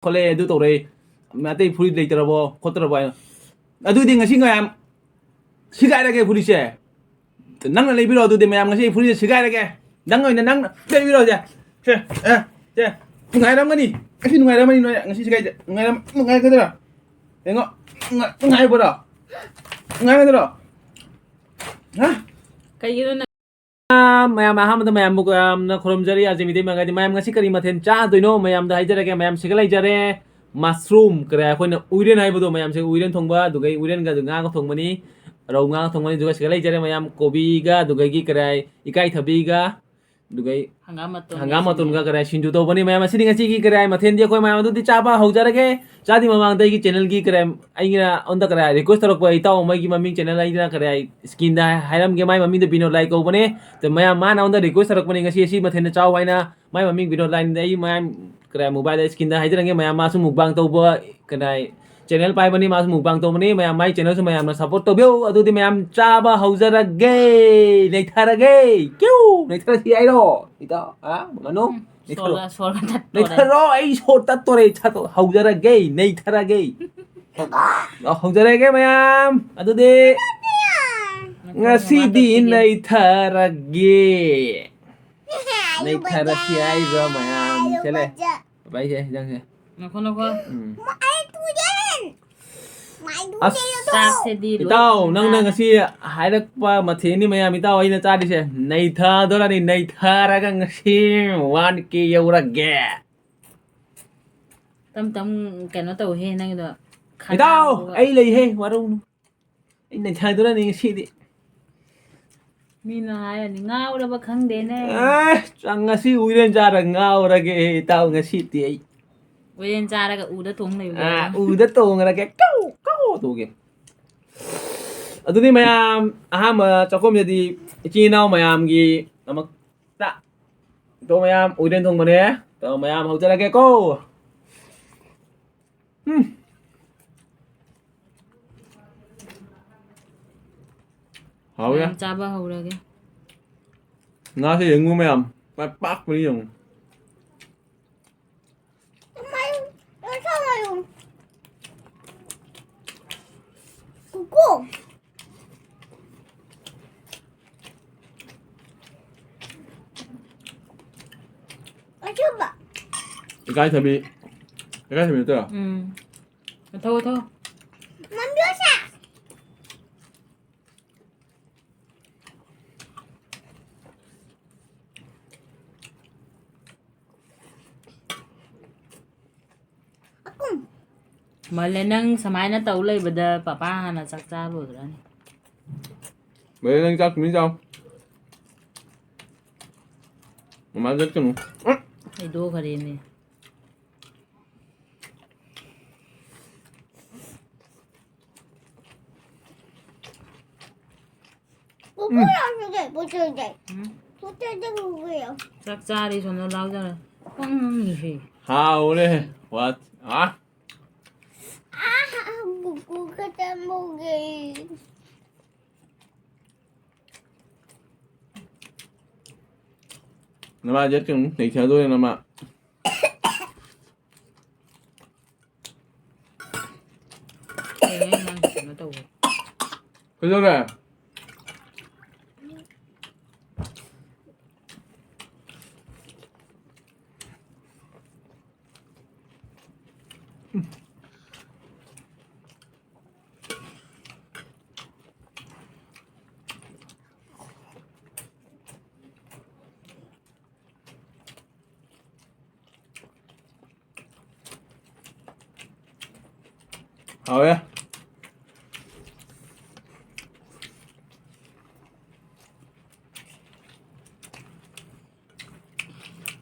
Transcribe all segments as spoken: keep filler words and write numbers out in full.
ꯈꯣꯠꯂꯛꯑꯦ, ꯑꯗꯨ ꯇꯧꯔꯛꯑꯦ, ꯑꯇꯩ ꯐꯨꯔꯤꯠ ꯂꯩꯇ꯭ꯔꯕꯣ ꯈꯣꯠꯇ꯭ꯔꯕꯣ ꯍꯥꯏꯅ꯫ ꯑꯗꯨꯗꯤ ꯉꯁꯤ ꯃꯌꯥꯝ ꯁꯤꯒꯥꯏꯔꯒꯦ ꯐꯨꯔꯤꯠꯁꯦ꯫ ꯅꯪꯅ ꯂꯩꯕꯤꯔꯣ, ꯑꯗꯨꯗꯤ ꯃꯌꯥꯝ ꯉꯁꯤ ꯑꯩ ꯐꯨꯔꯤꯠꯁꯦ ꯁꯤꯒꯥꯏꯔꯒꯦ꯫ ꯅꯪ ꯑꯣꯏꯅ ꯅꯪꯅ ꯂꯩꯕꯤꯔꯣ ꯁꯦ꯫ ꯁꯦ, ꯑꯦ, ꯁꯦ꯫ ꯅꯨꯡꯉꯥꯏꯔꯝꯒꯅꯤ꯫ ꯉꯁꯤ ꯅꯨꯡꯉꯥꯏꯔꯝꯃꯅꯤ ꯅꯣꯏ꯫ ꯉꯁꯤ ꯁꯤꯒꯥꯏꯁꯦ꯫ ꯅꯨꯡꯉꯥꯏꯔꯝ-, ꯅꯨꯡꯉꯥꯏꯒꯗ꯭ꯔꯥ? ꯌꯦꯡꯉꯣ꯫ ꯅꯨꯡꯉꯥꯏ-, ꯅꯨꯡꯉꯥꯏꯕ꯭ꯔꯣ? ꯅꯨꯡꯉꯥꯏꯒꯗ꯭ꯔꯣ? ꯍꯥ? ꯀꯩꯒꯤꯅꯣ ꯅꯪ ꯃꯌꯥꯝ, ꯑꯍꯥꯟꯕꯗ ꯃꯌꯥꯝꯕꯨ ꯌꯥꯝꯅ ꯈꯨꯔꯨꯝꯖꯔꯤ꯫ ꯑꯥꯔꯖꯦ ꯃꯤꯇꯩ ꯃꯌꯥꯝꯒꯤꯗꯤ꯫ ꯃꯌꯥꯝ ꯉꯁꯤ ꯀꯔꯤ ꯃꯊꯦꯜ ꯆꯥꯗꯣꯏꯅꯣ? ꯃꯌꯥꯝꯗ ꯍꯥꯏꯖꯔꯒꯦ꯫ ꯃꯌꯥꯝ ꯁꯤꯒ ꯂꯩꯖꯔꯦ꯫ ꯃꯁꯔꯨꯝ, ꯀꯔꯤ ꯑꯩꯈꯣꯏꯅ ꯎꯏꯔꯦꯟ ꯍꯥꯏꯕꯗꯣ, ꯃꯌꯥꯝꯁꯦ ꯎꯏꯔꯦꯟ ꯊꯣꯡꯕ, ꯑꯗꯨꯒ ꯎꯏꯔꯦꯟꯒ ꯉꯥꯒ ꯊꯣꯡꯕꯅꯤ꯫ ꯔꯧ ꯉꯥꯒ ꯊꯣꯡꯕꯅꯤ꯫ ꯑꯗꯨꯒ ꯁꯤꯒ ꯂꯩꯖꯔꯦ ꯃꯌꯥꯝ, ꯀꯣꯕꯤꯒ, ꯑꯗꯨꯗꯒꯤ ꯀꯔꯤ ꯍꯥꯏ, ꯏꯀꯥꯏꯊꯕꯤꯒ, ꯑꯗꯨꯒ ꯍꯪꯒꯥꯝ ꯃꯇꯣꯟꯒ ꯍꯪꯒꯥꯝ ꯃꯇꯣꯟꯒ ꯁꯤꯡꯖꯨ꯫ ꯀꯔꯤ ꯍꯥꯏ, ꯁꯤꯡꯖꯨ ꯇꯧꯕꯅꯤ꯫ ꯃꯌꯥꯝ ꯑꯁꯤꯅꯤ ꯉꯁꯤꯒꯤ ꯀꯔꯤ ꯍꯥꯏ, ꯃꯊꯦꯜꯗꯤ꯫ ꯑꯩꯈꯣꯏ ꯃꯌꯥꯝ ꯑꯗꯨꯗꯤ ꯆꯥꯕ ꯍꯧꯖꯔꯒꯦ꯫ ꯆꯥꯗꯤ ꯃꯃꯥꯡꯗ ꯑꯩꯒꯤ ꯆꯦꯅꯦꯜꯒꯤ ꯀꯔꯤ ꯍꯥꯏ, ꯑꯩꯅ ꯑꯩꯉꯣꯟꯗ ꯀꯔꯤ ꯍꯥꯏ, ꯔꯤꯀ꯭ꯋꯦꯁ ꯇꯧꯔꯛꯄ ꯏꯇꯥꯎ ꯑꯃꯒꯤ ꯃꯃꯤꯡ ꯆꯦꯅꯦꯜ ꯑꯩꯅ ꯀꯔꯤ ꯍꯥꯏ, ꯁ꯭ꯀꯤꯟꯗ ꯍꯥꯏꯔꯝꯒꯦ꯫ ꯃꯥꯏ ꯃꯃꯤꯡꯗꯣ ꯕꯤꯅꯣꯗ ꯂꯥꯏ ꯀꯧꯕꯅꯦ꯫ ꯑꯗꯣ ꯃꯌꯥꯝ ꯃꯥꯅ ꯑꯩꯉꯣꯟꯗ ꯔꯤꯀ꯭ꯋꯦꯁ ꯇꯧꯔꯛꯄꯅꯦ ꯉꯁꯤ ꯑꯁꯤ ꯃꯊꯦꯜꯗ ꯆꯥꯎ ꯍꯥꯏꯅ꯫ ꯃꯥꯏ ꯃꯃꯤꯡ ꯕꯤꯅꯣꯗ ꯂꯥꯏꯅꯤꯗ꯫ ꯑꯩ ꯃꯌꯥꯝ ꯀꯔꯤ ꯍꯥꯏ, ꯃꯣꯕꯥꯏꯜꯗ ꯁ꯭ꯀꯤꯟꯗ ꯍꯥꯏꯖꯔꯝꯒꯦ꯫ ꯃꯌꯥꯝ ꯃꯥꯁꯨ ꯃꯨꯛꯕꯥꯡ ꯇꯧꯕ ꯀꯔꯤ ꯍꯥꯏ, ꯆꯦꯅꯦꯜ ꯄꯥꯏꯕꯅꯤ, ꯃꯥꯁꯨ ꯃꯨꯛꯕꯥꯡ ꯇꯧꯕꯅꯤ꯫ ꯃꯌꯥꯝ ꯃꯥꯏ ꯆꯦꯅꯦꯜꯁꯨ ꯃꯌꯥꯝꯅ ꯁꯞꯄꯣꯔꯠ ꯇꯧꯕꯤꯌꯨ꯫ ꯑꯗꯨꯗꯤ ꯃꯌꯥꯝ ꯆꯥꯕ ꯍꯧꯖꯔꯒꯦ, ꯅꯩꯊꯔꯒꯦ꯫ ꯀ꯭ꯌꯨ! ꯅꯩꯊꯔꯁꯤ ꯍꯥꯏꯔꯣ? ꯏꯇꯥꯎ, ꯍꯥ? ꯃꯅꯨ? ꯎꯝ, ꯅꯩꯊꯔꯣ꯫ ꯁꯣꯔꯒ ꯇꯠꯇꯣꯔꯦ꯫ ꯅꯩꯊꯔꯣ, ꯑꯩ ꯁꯣꯔ ꯇꯠꯇꯣꯔꯦ꯫ ꯆꯥꯊꯣꯛ-, ꯍꯧꯖꯔꯒꯦ, ꯅꯩꯊꯔꯒꯦ꯫ ꯑ, ꯍꯧꯖꯔꯒꯦ ꯃꯌꯥꯝ꯫ ꯑꯗꯨꯗꯤ ꯅꯠꯇꯦ, ꯉꯁꯤꯗꯤ ꯃꯃꯥ ꯇꯧꯁꯤꯒꯦ꯫ ꯅꯩꯊꯔꯒꯦ꯫ ꯅꯩꯊꯔꯁꯤ ꯍꯥꯏꯔꯣ ꯃꯌꯥꯝ? ꯆꯦꯜꯂꯦ꯫ ꯕꯥꯏ, ꯁꯦ, ꯁꯤꯗꯪꯁꯦ꯫ ꯉꯥꯏꯈꯣ, ꯉꯥꯏꯈꯣ꯫ ꯎꯝ꯫ ꯑꯁ, ꯆꯥꯛꯁꯤꯗꯤ ꯂꯣꯏ ꯏꯇꯥꯎ, ꯅꯪꯅ ꯆꯥꯔꯦ꯫ ꯉꯁꯤ ꯍꯥꯏꯔꯛꯄ ꯃꯊꯦꯜꯅꯤ ꯃꯌꯥꯝ, ꯏꯇꯥꯎ, ꯑꯩꯅ ꯆꯥꯔꯤꯁꯦ꯫ ꯅꯩꯊꯗꯣꯔꯅꯤ, ꯅꯩꯊꯔꯒ ꯉꯁꯤ ꯋꯥꯟ ꯀꯦ ꯌꯧꯔꯒꯦ꯫ ꯇꯝ ꯇꯝ ꯀꯩꯅꯣ ꯇꯧꯍꯦ ꯅꯪꯒꯤꯗꯣ꯫ ꯏꯇꯥꯎ, ꯈꯅꯥꯎꯒ ꯑꯩ ꯂꯩꯍꯦ, ꯋꯥꯔꯧꯅꯨ꯫ ꯑꯩ ꯅꯩꯊꯗꯣꯔꯅꯤ ꯉꯁꯤꯗꯤ꯫ ꯃꯤꯅ ꯍꯥꯏꯔꯅꯤ, "ꯉꯥꯎꯔꯕ ꯈꯪꯗꯦꯅꯦ"꯫ ꯑꯦ, ꯆꯪ-, ꯉꯁꯤ ꯎꯏꯔꯦꯟ ꯆꯥꯔ ꯉꯥꯎꯔꯒꯦ ꯏꯇꯥꯎ ꯉꯁꯤꯗꯤ ꯑꯩ꯫ ꯎꯏꯔꯦꯟ ꯆꯥꯔꯒ ꯎꯗ ꯇꯣꯡ ꯂꯩꯕꯗꯣ꯫ ꯑꯥ, ꯎꯗ ꯇꯣꯡꯉꯒꯦ꯫ ꯀꯧ, ꯀꯧ ꯇꯧꯒꯦ꯫ ꯑꯗꯨꯗꯤ ꯃꯌꯥꯝ, ꯑꯍꯥꯟꯕ ꯆꯥꯛꯈꯨꯝꯁꯤꯗꯤ ꯏꯆꯤꯟ ꯏꯅꯥꯎ ꯃꯌꯥꯝꯒꯤ ꯗꯃꯛꯇ꯫ ꯑꯗꯣ ꯃꯌꯥꯝ ꯎꯏꯔꯦꯟ ꯊꯣꯡꯕꯅꯦ꯫ ꯑꯗꯣ ꯃꯌꯥꯝ ꯍꯧꯖꯔꯒꯦꯀꯣ꯫ ꯎꯝ꯫ ꯍꯥꯎꯋꯦ꯫ ꯃꯌꯥꯝ ꯆꯥꯕ ꯍꯧꯔꯒꯦ꯫ ꯉꯥꯁꯦ ꯌꯦꯡꯉꯨ ꯃꯌꯥꯝ꯫ ꯃꯥꯏ ꯄꯥꯛꯄꯅꯤ ꯌꯦꯡꯉꯨ꯫ ꯏꯀꯥꯏꯊꯕꯤ꯫ ꯏꯀꯥꯏꯊꯕꯤ ꯅꯠꯇ꯭ꯔꯣ? ꯎꯝ꯫ ꯊꯧ, ꯊꯧ꯫ ꯃꯥꯂꯦ, ꯅꯪ ꯁꯨꯃꯥꯏꯅ ꯇꯧ ꯂꯩꯕꯗ ꯄꯄꯥ ꯍꯥꯟꯅ ꯆꯥꯛ ꯆꯥ ꯂꯣꯏꯈ꯭ꯔꯅꯤ꯫ ꯃꯥꯂꯦ, ꯅꯪ ꯆꯥꯛ ꯇꯨꯃꯤꯟ ꯆꯥꯎ꯫ ꯃꯃꯥ ꯆꯠꯀꯅꯨ꯫ ꯍꯩꯗꯣꯛꯈ꯭ꯔꯦꯅꯦ꯫ ꯎꯝ꯫ ꯎꯝ꯫ ꯆꯥꯛ ꯆꯥꯔꯤ, ꯁꯣꯝꯗ ꯂꯥꯎꯖꯔ꯫ ꯄꯪꯉꯤꯍꯦ꯫ ꯍꯥꯎꯔꯦ꯫ ꯋꯥꯠ-, ꯑꯥ꯫ ꯅꯃꯥ ꯖꯦꯠ ꯀꯩꯅꯣ ꯂꯩꯊꯗꯣꯔꯦ ꯅꯃꯥ꯫ ꯀꯩꯅꯣ ꯅꯪ ꯀꯩꯅꯣ ꯇꯧꯕ? ꯀꯩꯗꯧꯔꯦ? ꯍꯥꯎꯋꯦ꯫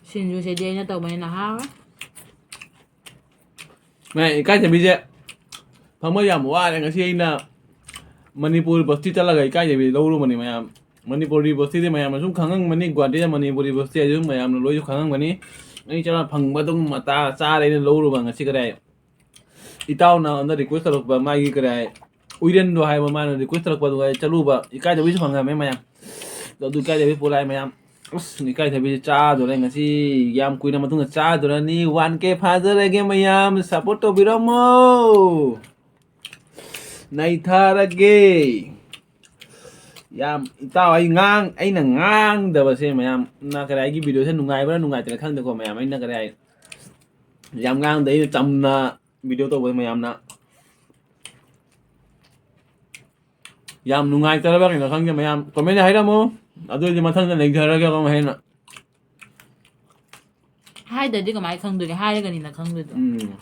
ꯁꯤꯡꯖꯨꯁꯤꯗꯤ ꯑꯩꯅ ꯇꯧꯕꯅꯤꯅ ꯍꯥꯎꯋꯦ꯫ ꯃꯌꯥꯝ ꯏꯀꯥꯏꯊꯕꯤꯁꯦ ꯐꯪꯕ ꯌꯥꯝ ꯋꯥꯔꯦ꯫ ꯉꯁꯤ ꯑꯩꯅ ꯃꯅꯤꯄꯨꯔ ꯕꯁꯇꯤ ꯆꯠꯂꯒ ꯏꯀꯥꯏꯊꯕꯤ ꯂꯧꯔꯨꯕꯅꯤ ꯃꯌꯥꯝ꯫ ꯃꯅꯤꯄꯨꯔꯤ ꯕꯁꯇꯤꯗꯤ ꯃꯌꯥꯝꯅ ꯁꯨꯝ ꯈꯪꯉꯝꯒꯅꯤ, ꯒꯨꯍꯥꯇꯤꯗ ꯃꯅꯤꯄꯨꯔꯤ ꯕꯁꯇꯤ ꯍꯥꯏꯁꯤ ꯃꯌꯥꯝꯅ ꯂꯣꯏꯁꯨ ꯈꯪꯉꯝꯒꯅꯤ꯫ ꯑꯩ ꯆꯠꯂ ꯐꯪꯕ ꯑꯗꯨꯝ ꯃꯇꯥ ꯆꯥꯔꯦ ꯑꯩꯅ ꯂꯧꯔꯨꯕ ꯉꯁꯤ ꯀꯗꯥꯏ꯫ ꯏꯇꯥꯎꯅ ꯑꯩꯉꯣꯟꯗ request ꯇꯧꯔꯛꯄ ꯃꯥꯒꯤ ꯀꯗꯥꯏ ꯎꯏꯔꯦꯟꯗꯣ ꯍꯥꯏꯕ ꯃꯥꯅ request ꯇꯧꯔꯛꯄꯗꯨꯒ ꯑꯩ ꯆꯠꯂꯨꯕ ꯏꯀꯥꯏꯗꯕꯤꯁꯨ ꯐꯪꯉꯝꯃꯦ ꯃꯌꯥꯝ꯫ ꯑꯗꯨ ꯏꯀꯥꯏꯗꯕꯤ ꯄꯣꯂꯥꯏ ꯃꯌꯥꯝ꯫ ꯑꯁ, ꯏꯀꯥꯏꯗꯕꯤꯁꯦ ꯆꯥꯗꯣꯔꯦ ꯉꯁꯤ꯫ ꯌꯥꯝ ꯀꯨꯏꯅ ꯃꯇꯨꯡꯗ ꯆꯥꯗꯣꯔꯅꯤ꯫ One K ꯐꯥꯖꯔꯒꯦ ꯃꯌꯥꯝ, support ꯇꯧꯕꯤꯔꯝꯃꯣ꯫ ꯅꯩꯊꯔꯒꯦ꯫ ꯌꯥꯝ ꯏꯇꯥꯎ ꯑꯩ ꯉꯥꯡ-, ꯑꯩꯅ ꯉꯥꯡꯗꯕꯁꯦ ꯃꯌꯥꯝ, ꯅꯥ ꯀꯔꯦ ꯑꯩꯒꯤ videoꯁꯦ ꯅꯨꯡꯉꯥꯏꯕ꯭ꯔꯥ ꯅꯨꯡꯉꯥꯏꯇ꯭ꯔꯥ ꯈꯪꯗꯦꯀꯣ ꯃꯌꯥꯝ꯫ ꯑꯩꯅ ꯀꯔꯦ ꯍꯥꯏ ꯌꯥꯝ ꯉꯥꯡꯗꯦ, ꯑꯩꯅ ꯆꯝꯅ ꯚꯤꯗꯤꯑꯣ ꯇꯧꯕꯗ ꯃꯌꯥꯝꯅ ꯌꯥꯝ ꯅꯨꯡꯉꯥꯏꯇꯔꯕ ꯀꯩꯅꯣ ꯈꯪꯗꯦ꯫ ꯃꯌꯥꯝ ꯀꯣꯃꯦꯟꯗ ꯍꯥꯏꯔꯝꯃꯨ, ꯑꯗꯨꯑꯣꯏꯗꯤ ꯃꯊꯪꯗ ꯅꯩꯊꯔꯒꯦ ꯑꯃꯨꯛ ꯍꯦꯟꯅ꯫ ꯍꯥꯏꯗ꯭ꯔꯗꯤ ꯀꯃꯥꯏꯅ ꯈꯪꯗꯣꯏꯅꯣ? ꯍꯥꯏꯔꯒꯅꯤꯅ ꯈꯪꯗꯣꯏꯗꯣ꯫ ꯎꯝ,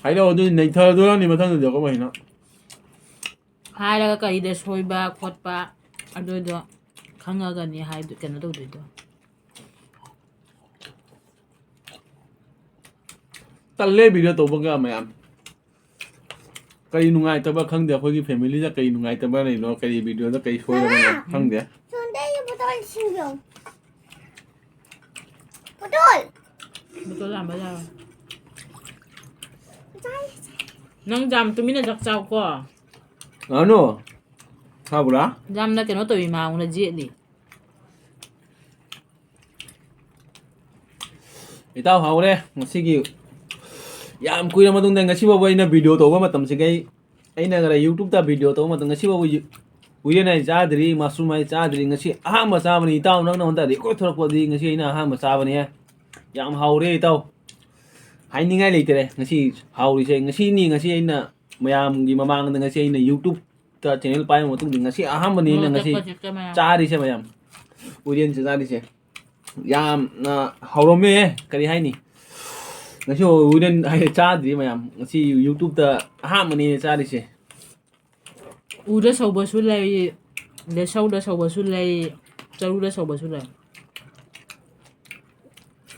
ꯍꯥꯏꯔꯛꯑꯣ, ꯑꯗꯨꯗꯤ ꯅꯩꯊꯔꯗꯣꯏꯔꯅꯤ ꯃꯊꯪꯗꯗꯤ ꯑꯩꯈꯣꯏ ꯃꯍꯤꯅ꯫ ꯍꯥꯏꯔꯒ ꯀꯔꯤꯗ ꯁꯣꯏꯕ ꯈꯣꯠꯄ ꯑꯗꯨꯗꯣ ꯈꯪꯉꯒꯅꯤ ꯍꯥꯏꯗꯣ, ꯀꯩꯅꯣ ꯇꯧꯗꯣꯏꯗꯣ꯫ ꯇꯜꯂꯦ ꯚꯤꯗꯤꯑꯣ ꯇꯧꯕꯒ ꯃꯌꯥꯝ꯫ ꯀꯔꯤ ꯅꯨꯡꯉꯥꯏꯇꯕ ꯈꯪꯗꯦ, ꯑꯩꯈꯣꯏꯒꯤ ꯐꯦꯃꯤꯂꯤꯗ ꯀꯔꯤ ꯅꯨꯡꯉꯥꯏꯇꯕ ꯂꯩꯅꯣ, ꯀꯔꯤ ꯚꯤꯗꯤꯑꯣꯗ ꯀꯔꯤ ꯁꯣꯏꯔꯕꯅꯣ ꯈꯪꯗꯦ꯫ ꯁꯣꯝꯗ ꯑꯩꯒꯤ ꯕꯣꯇꯜ ꯁꯤꯡꯕꯤꯌꯣ꯫ ꯕꯣꯇꯜ! ꯕꯣꯇꯜ ꯌꯥꯝꯕ ꯌꯥꯔꯣꯏ꯫ ꯅꯪ ꯖꯥꯝ ꯇꯨꯃꯤꯟꯅ ꯆꯥꯛ ꯆꯥꯎꯀꯣ꯫ ꯂꯥꯛꯑꯅꯨ꯫ ꯁꯥꯕ꯭ꯔꯥ? ꯌꯥꯝꯅ ꯀꯩꯅꯣ ꯇꯧꯏ, ꯃꯥꯉꯣꯟꯗ ꯌꯦꯠꯂꯤ꯫ ꯏꯇꯥꯎ ꯍꯥꯎꯔꯦ ꯉꯁꯤꯒꯤ꯫ ꯌꯥꯝ ꯀꯨꯏꯔ ꯃꯇꯨꯡꯗ ꯉꯁꯤ ꯐꯥꯎꯕ ꯑꯩꯅ ꯚꯤꯗꯤꯑꯣ ꯇꯧꯕ ꯃꯇꯝꯁꯤꯒꯩ, ꯑꯩꯅ ꯈꯔ YouTubeꯇ ꯚꯤꯗꯤꯑꯣ ꯇꯧꯕ ꯃꯇꯝ, ꯉꯁꯤ ꯐꯥꯎꯕ ꯌꯨ-, ꯎꯌꯦꯟ ꯍꯥꯏ ꯆꯥꯗ꯭ꯔꯤ, ꯃꯁꯔꯨꯝ ꯍꯥꯏ ꯆꯥꯗ꯭ꯔꯤ꯫ ꯉꯁꯤ ꯑꯍꯥꯟꯕ ꯆꯥꯕꯅꯤ ꯏꯇꯥꯎ, ꯅꯪꯅ ꯑꯩꯉꯣꯟꯗ ꯔꯤꯀ꯭ꯋꯦꯁ ꯇꯧꯔꯛꯄꯗꯤ ꯉꯁꯤ ꯑꯩꯅ ꯑꯍꯥꯟꯕ ꯆꯥꯕꯅꯤ꯫ ꯌꯥꯝ ꯍꯥꯎꯔꯦ ꯏꯇꯥꯎ, ꯍꯥꯏꯅꯤꯡꯉꯥꯏ ꯂꯩꯇꯔꯦ ꯉꯁꯤ ꯍꯥꯎꯔꯤꯁꯦ꯫ ꯉꯁꯤꯅꯤ, ꯉꯁꯤ ꯑꯩꯅ ꯃꯌꯥꯝꯒꯤ ꯃꯃꯥꯡꯗ ꯉꯁꯤ ꯑꯩꯅ YouTubeꯇ ꯆꯦꯅꯦꯜ ꯄꯥꯏꯕ ꯃꯇꯨꯡꯗ ꯉꯁꯤ ꯑꯍꯥꯟꯕꯅꯤ ꯑꯩꯅ ꯉꯁꯤ ꯆꯥꯔꯤꯁꯦ ꯃꯌꯥꯝ꯫ ꯎꯌꯦꯟꯁꯦ ꯆꯥꯔꯤꯁꯦ꯫ ꯌꯥꯝꯅ ꯍꯥꯎꯔꯝꯃꯦ꯫ ꯀꯔꯤ ꯍꯥꯏꯅꯤ? ꯉꯁꯤ ꯎꯌꯦꯟ ꯍꯥꯏꯗꯤ ꯆꯥꯗ꯭ꯔꯤ ꯃꯌꯥꯝ꯫ ꯉꯁꯤ YouTubeꯇ ꯑꯍꯥꯟꯕꯅꯦ ꯆꯥꯔꯤꯁꯦ꯫ ꯎꯗ ꯁꯧꯕꯁꯨ ꯂꯩ, ꯂꯦꯁꯧꯗ ꯁꯧꯕꯁꯨ ꯂꯩ, ꯆꯔꯨꯗ ꯁꯧꯕꯁꯨ ꯂꯩ꯫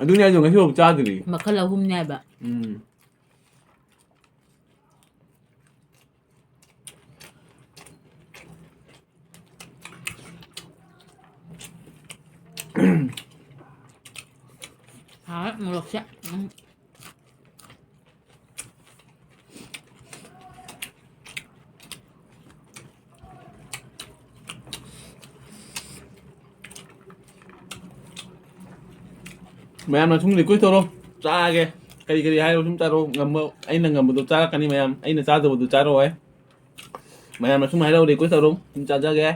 ꯑꯗꯨꯅꯦ ꯑꯩꯁꯨ ꯉꯁꯤ ꯐꯥꯎ ꯆꯥꯗ꯭ꯔꯤ꯫ ꯃꯈꯜ ꯑꯍꯨꯝꯅꯦ ꯍꯥꯏꯕ꯫ ꯎꯝ꯫ ꯍꯥꯎꯋꯦ ꯃꯣꯔꯣꯛꯁꯦ꯫ ꯎꯝ꯫ ꯃꯌꯥꯝꯅ ꯁꯨꯝ ꯔꯤꯀ꯭ꯋꯦꯁ ꯇꯧꯔꯣ, ꯆꯥꯒꯦ꯫ ꯀꯔꯤ ꯀꯔꯤ ꯍꯥꯏꯔꯣ, ꯁꯨꯝ ꯆꯥꯔꯣ꯫ ꯉꯝꯕ, ꯑꯩꯅ ꯉꯝꯕꯗꯣ ꯆꯥꯔꯛꯀꯅꯤ ꯃꯌꯥꯝ, ꯑꯩꯅ ꯆꯥꯗꯕꯗꯣ ꯆꯥꯔꯛꯑꯣꯏ꯫ ꯃꯌꯥꯝꯅ ꯁꯨꯝ ꯍꯥꯏꯔꯛꯑꯣ, ꯔꯤꯀ꯭ꯋꯦꯁ ꯇꯧꯔꯣ, ꯁꯨꯝ ꯆꯥꯖꯒꯦ꯫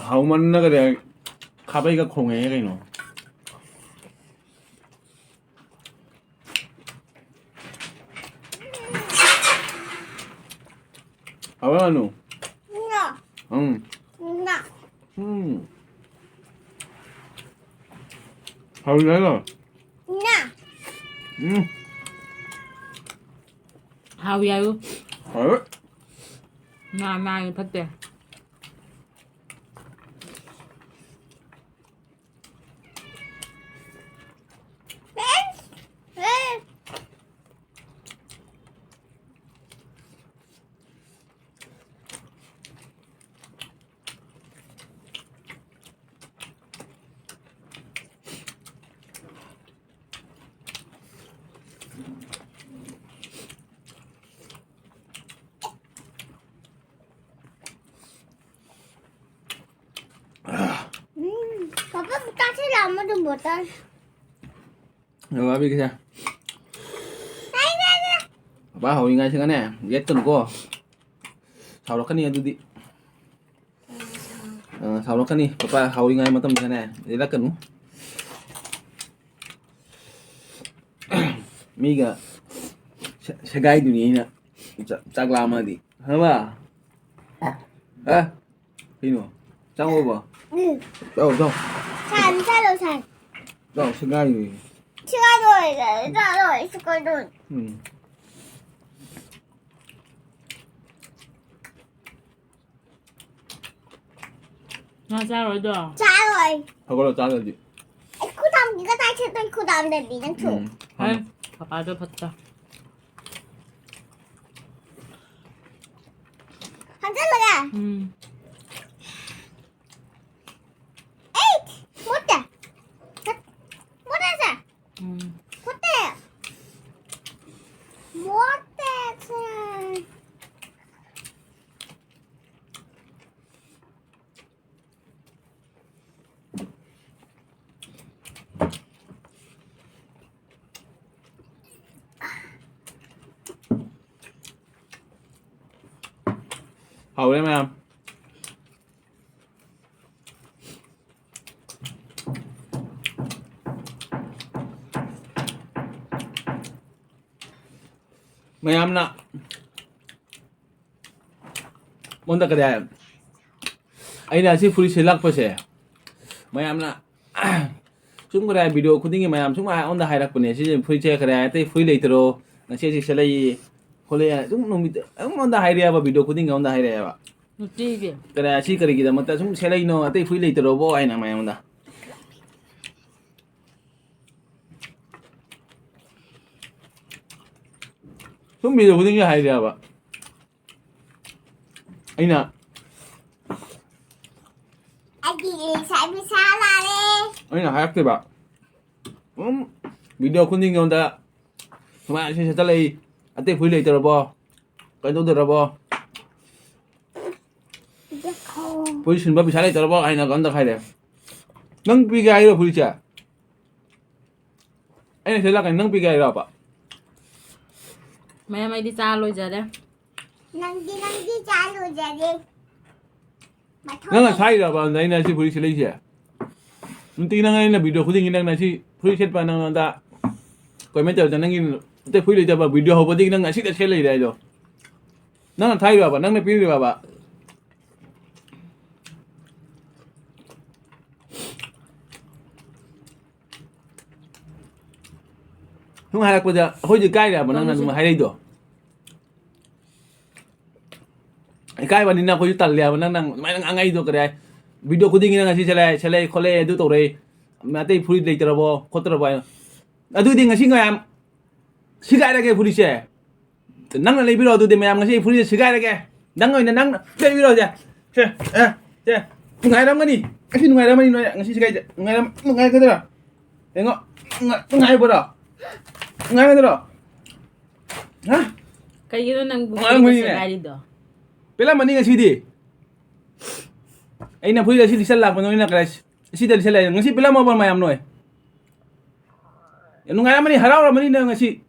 ꯍꯥꯎꯃꯟꯅꯒꯗꯤ ꯈꯥꯕꯩꯒ ꯈꯣꯡꯉꯛꯑꯦ ꯀꯩꯅꯣ꯫ ꯍꯥꯎꯔꯅꯨ꯫ ꯎꯝ꯫ ꯎꯝ꯫ ꯍꯥꯎꯔꯤ ꯍꯥꯏꯔꯣ? ꯎꯝ꯫ ꯍꯥꯎ ꯌꯥꯏꯌꯨ꯫ ꯍꯥꯎꯋꯦ꯫ ꯅꯥ ꯅꯥꯏ ꯐꯠꯇꯦ꯫ ꯎꯝ, ꯄꯥꯄꯥ ꯆꯥꯁꯤꯜꯂꯣ ꯑꯃꯗꯨ ꯕꯣꯇꯜ꯫ ꯕꯕꯥ ꯄꯤꯒꯦꯁꯦ꯫ ꯄꯥꯄꯥ ꯍꯧꯔꯤꯉꯥꯏꯁꯤꯒꯅꯦ ꯌꯦꯠꯀꯅꯨꯀꯣ꯫ ꯁꯥꯎꯔꯛꯀꯅꯤ ꯑꯗꯨꯗꯤ꯫ ꯑ, ꯁꯥꯎꯔꯛꯀꯅꯤ꯫ ꯄꯥꯄꯥ ꯍꯧꯔꯤꯉꯥꯏ ꯃꯇꯝꯗꯅꯦ ꯌꯦꯠꯂꯛꯀꯅꯨ꯫ ꯃꯤꯒ ꯁꯦ-, ꯁꯦꯒꯥꯏꯗꯣꯏꯅꯤ ꯑꯩꯅ꯫ ꯆꯥ-, ꯆꯥꯛ ꯂꯥꯝꯃꯗꯤ꯫ ꯈꯪꯉꯕ? ꯍꯥ? ꯀꯩꯅꯣ? ꯆꯥꯛ ꯂꯧꯕ? ꯎꯝ꯫ ꯆꯥꯎ, ꯆꯥꯎ꯫ ꯁꯥꯟ, ꯆꯥꯂꯣ, ꯁꯥꯟ꯫ ꯆꯥꯎ, ꯁꯦꯒꯥꯏꯗꯣꯏꯅꯤ꯫ ꯁꯦꯒꯥꯏꯗꯣꯏ, ꯆꯥꯂꯣꯏ, ꯁꯦꯒꯥꯏꯗꯣꯏ꯫ ꯎꯝ꯫ ꯉꯥ ꯆꯥꯔꯣꯏꯗꯣ? ꯆꯥꯔꯣꯏ꯫ ꯍꯧꯒꯠꯂꯣ, ꯆꯥꯗ꯭ꯔꯗꯤ꯫ ꯑꯩ ꯈꯨꯗꯥꯝꯁꯤꯒ ꯇꯥꯏ ꯁꯦꯠꯇꯣꯏ ꯈꯨꯗꯥꯝꯗꯗꯤ ꯅꯪꯁꯨ꯫ ꯎꯝ꯫ ꯍꯩ, ꯄꯄꯥꯗꯣ ꯐꯠꯇ꯫ ꯍꯟꯖꯜꯂꯒ꯫ ꯎꯝ꯫ ꯑꯩ ꯃꯣꯠꯇꯦ꯫ ꯃꯣꯠꯇꯦ ꯁꯦ꯫ ꯎꯝ꯫ ꯃꯣꯠꯇꯦ꯫ ꯃꯣꯠꯇꯦ ꯁꯦ꯫ ꯍꯥꯎꯔꯦ ꯃꯌꯥꯝ꯫ ꯃꯌꯥꯝꯅ ꯑꯩꯉꯣꯟꯗ ꯀꯔꯤ ꯍꯥꯏ? ꯑꯩꯅ ꯑꯁꯤ ꯐꯨꯔꯤꯠ ꯁꯦꯠꯂꯛꯄꯁꯦ, ꯃꯌꯥꯝꯅ ꯁꯨꯝ ꯀꯔꯤ ꯍꯥꯏ, ꯚꯤꯗꯤꯑꯣ ꯈꯨꯗꯤꯡꯒꯤ ꯃꯌꯥꯝ ꯁꯨꯝ ꯑꯩꯉꯣꯟꯗ ꯍꯥꯏꯔꯛꯄꯅꯦ, "ꯁꯤꯁꯦ ꯐꯨꯔꯤꯠꯁꯦ ꯀꯔꯤ ꯍꯥꯏ, ꯑꯇꯩ ꯐꯨꯔꯤꯠ ꯂꯩꯇ꯭ꯔꯣ? ꯉꯁꯤ ꯑꯁꯤ ꯁꯦꯠꯂꯛꯏ ꯈꯣꯠꯂꯛꯏ", ꯁꯨꯝ ꯅꯨꯃꯤꯠ ꯑꯗꯨꯝ ꯑꯩꯉꯣꯟꯗ ꯍꯥꯏꯔꯛꯑꯦꯕ, ꯚꯤꯗꯤꯑꯣ ꯈꯨꯗꯤꯡꯒꯤ ꯑꯩꯉꯣꯟꯗ ꯍꯥꯏꯔꯛꯑꯦꯕ꯫ ꯅꯨꯡꯇꯤꯒꯤ꯫ "ꯀꯔꯤ ꯍꯥꯏ, ꯁꯤ ꯀꯔꯤꯒꯤꯗꯃꯛꯇ ꯁꯨꯝ ꯁꯦꯠꯂꯛꯏꯅꯣ, ꯑꯇꯩ ꯐꯨꯔꯤꯠ ꯂꯩꯇ꯭ꯔꯣꯕꯣ?" ꯍꯥꯏꯅ ꯃꯌꯥꯝꯗ꯫ ꯁꯨꯝ ꯚꯤꯗꯤꯑꯣ ꯈꯨꯗꯤꯡꯒꯤ ꯍꯥꯏꯔꯛꯑꯦꯕ꯫ ꯑꯩꯅ ꯑꯩꯒꯤ ꯏꯁꯥ ꯏꯁꯥ ꯂꯥꯛꯑꯦ꯫ ꯑꯩꯅ ꯍꯥꯏꯔꯛꯇꯣꯏꯕ꯫ ꯎꯝ, ꯚꯤꯗꯤꯑꯣ ꯈꯨꯗꯤꯡꯒꯤ ꯑꯩꯉꯣꯟꯗ ꯁꯨꯃꯥꯏꯅ ꯁꯤ ꯁꯦꯠꯇ ꯂꯩ, ꯑꯇꯩ ꯐꯨꯔꯤꯠ ꯂꯩꯇ꯭ꯔꯕꯣ? ꯀꯩꯗꯧꯗ꯭ꯔꯕꯣ? ꯐꯨꯔꯤꯠ ꯁꯤꯟꯕ ꯄꯩꯁꯥ ꯂꯩꯇ꯭ꯔꯕꯣ? ꯍꯥꯏꯅ ꯑꯝꯇ ꯍꯥꯏꯔꯦ꯫ ꯅꯪ ꯄꯤꯒꯦ ꯍꯥꯏꯔꯣ ꯐꯨꯔꯤꯠꯁꯦ? ꯑꯩꯅ ꯁꯤꯗ ꯂꯥꯛꯀꯅꯤ, ꯅꯪ ꯄꯤꯒꯦ ꯍꯥꯏꯔꯣꯕ? ꯃꯌꯥꯝ, ꯑꯩꯗꯤ ꯆꯥ ꯂꯣꯏꯖꯔꯦ꯫ ꯅꯪꯗꯤ, ꯅꯪꯗꯤ ꯆꯥ ꯂꯣꯏꯖꯔꯦ꯫ ꯃꯊꯧ ꯅꯪꯅ ꯂꯩ- ꯁꯥꯏꯔꯕ ꯑꯩꯅ ꯁꯤ ꯐꯨꯔꯤꯠꯁꯦ ꯂꯩꯁꯦ? ꯅꯨꯡꯇꯤꯒꯤ ꯅꯪ ꯑꯩꯅ ꯚꯤꯗꯤꯑꯣ ꯈꯨꯗꯤꯡꯒꯤ ꯅꯪꯅ ꯁꯤ ꯐꯨꯔꯤꯠ ꯁꯦꯠꯄ ꯅꯪꯉꯣꯟꯗ ꯀꯣꯃꯦꯟ ꯇꯧꯔꯗ ꯅꯪꯒꯤ ꯑꯇꯩ ꯐꯨꯔꯤꯠ ꯂꯩꯇꯕ ꯚꯤꯗꯤꯑꯣ ꯍꯧꯕꯗꯒꯤ ꯅꯪ ꯑꯁꯤꯗ ꯁꯦꯠ ꯂꯩꯔꯦ ꯍꯥꯏꯗꯣ꯫ ꯅꯪꯅ ꯊꯥꯏꯔꯕ? ꯅꯪꯅ ꯄꯤꯔꯤꯕꯕ? ꯁꯨꯝ ꯍꯥꯏꯔꯛꯄꯗ ꯑꯩꯈꯣꯏꯗꯤ ꯏꯀꯥꯏꯔꯦꯕ ꯅꯪꯅ ꯑꯗꯨꯝ ꯇꯧꯔꯤꯁꯦ꯫ ꯍꯥꯏꯔꯛꯏꯗꯣ꯫ ꯏꯀꯥꯏꯕꯅꯤꯅ ꯑꯩꯈꯣꯏꯁꯨ ꯇꯜꯂꯦꯕ ꯅꯪꯅ ꯑꯗꯨꯃꯥꯏꯅ ꯉꯥꯡꯉꯛꯏꯗꯣ ꯀꯔꯤ ꯍꯥꯏ? ꯚꯤꯗꯤꯑꯣ ꯈꯨꯗꯤꯡꯒꯤ ꯅꯪ ꯉꯁꯤ ꯁꯦꯠꯂꯛꯑꯦ, ꯁꯦꯠꯂꯛꯑꯦ ꯈꯣꯠꯂꯛꯑꯦ ꯑꯗꯨ ꯇꯧꯔꯛꯑꯦ, ꯑꯇꯩ ꯐꯨꯔꯤꯠ ꯂꯩꯇ꯭ꯔꯕꯣ ꯈꯣꯠꯇ꯭ꯔꯕꯣ ꯍꯥꯏꯅ꯫ ꯑꯗꯨꯗꯤ ꯉꯁꯤ ꯃꯌꯥꯝ ꯁꯤꯒꯥꯏꯔꯒꯦ ꯐꯨꯔꯤꯠꯁꯦ꯫ ꯅꯪꯅ ꯂꯩꯕꯤꯔꯣ ꯑꯗꯨꯗꯤ ꯃꯌꯥꯝ ꯉꯁꯤ ꯐꯨꯔꯤꯠꯁꯦ ꯁꯤꯒꯥꯏꯔꯒꯦ꯫ ꯅꯪ ꯑꯣꯏꯅ ꯅꯪꯅ ꯂꯩꯕꯤꯔꯣ ꯁꯦ꯫ ꯁꯦ, ꯑꯦ, ꯁꯦ꯫ ꯅꯨꯡꯉꯥꯏꯔꯝꯒꯅꯤ꯫ ꯉꯁꯤ ꯅꯨꯡꯉꯥꯏꯔꯝꯃꯅꯤ ꯅꯣꯏ ꯉꯁꯤ ꯁꯤꯒꯥꯏꯁꯦ꯫ ꯅꯨꯡꯉꯥꯏꯔꯝ-, ꯅꯨꯡꯉꯥꯏꯒꯗ꯭ꯔꯥ? ꯌꯦꯡꯉꯣ꯫ ꯅꯨꯡꯉꯥꯏ-, ꯅꯨꯡꯉꯥꯏꯕ꯭ꯔꯣ? ꯅꯨꯡꯉꯥꯏꯒꯗ꯭ꯔꯣ? ꯍꯥ? ꯀꯩꯒꯤꯅꯣ ꯅꯪꯕꯨ ꯅꯨꯡꯉꯥꯏꯔꯝꯒꯅꯤꯅꯦ꯫ ꯐꯨꯔꯤꯠ ꯁꯦꯒꯥꯏꯔꯤꯗꯣ? ꯄꯦꯜꯂꯝꯃꯅꯤ ꯉꯁꯤꯗꯤ꯫ ꯑꯩꯅ ꯐꯨꯔꯤꯠ ꯑꯁꯤ ꯂꯤꯠꯁꯜꯂꯛꯄ ꯅꯣꯏꯅ ꯀꯗꯥꯏ-, ꯑꯁꯤꯗ ꯂꯤꯠꯁꯜꯂꯛꯑꯦ꯫ ꯉꯁꯤ ꯄꯦꯜꯂꯝꯃꯕ ꯃꯌꯥꯝ ꯅꯣꯏ? ꯌꯥꯝ ꯅꯨꯡꯉꯥꯏꯔꯝꯃꯅꯤ, ꯍꯔꯥꯎꯔꯝꯃꯅꯤ ꯅꯪ ꯉꯁꯤ꯫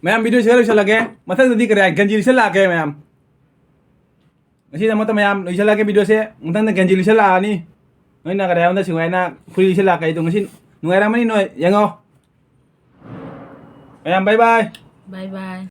ꯃꯌꯥꯝ, ꯚꯤꯗꯤꯑꯣꯁꯦ ꯂꯣꯏꯁꯤꯜꯂꯒꯦ꯫ ꯃꯊꯪꯗꯗꯤ ꯀꯔꯤ ꯍꯥꯏ? ꯒꯟꯖꯤ ꯂꯤꯠꯁꯜꯂꯛꯑꯒꯦ ꯃꯌꯥꯝ꯫ ꯉꯁꯤꯗꯃꯛꯇ ꯃꯌꯥꯝ ꯂꯣꯏꯁꯤꯜꯂꯒꯦ ꯚꯤꯗꯤꯑꯣꯁꯦ꯫ ꯃꯊꯪꯗ ꯒꯟꯖꯤ ꯂꯤꯠꯁꯜꯂꯛꯑꯅꯤ꯫ ꯅꯣꯏꯅ ꯀꯔꯤ ꯍꯥꯏꯕꯗ ꯁꯨꯃꯥꯏꯅ ꯐꯨꯔꯤ ꯂꯤꯠꯁꯜꯂꯛꯑꯒꯦ ꯍꯥꯏꯗꯣ ꯉꯁꯤ ꯅꯨꯡꯉꯥꯏꯔꯝꯃꯅꯤ ꯅꯣꯏ꯫ ꯌꯦꯡꯉꯣ꯫ ꯃꯌꯥꯝ bye bye. Bye bye.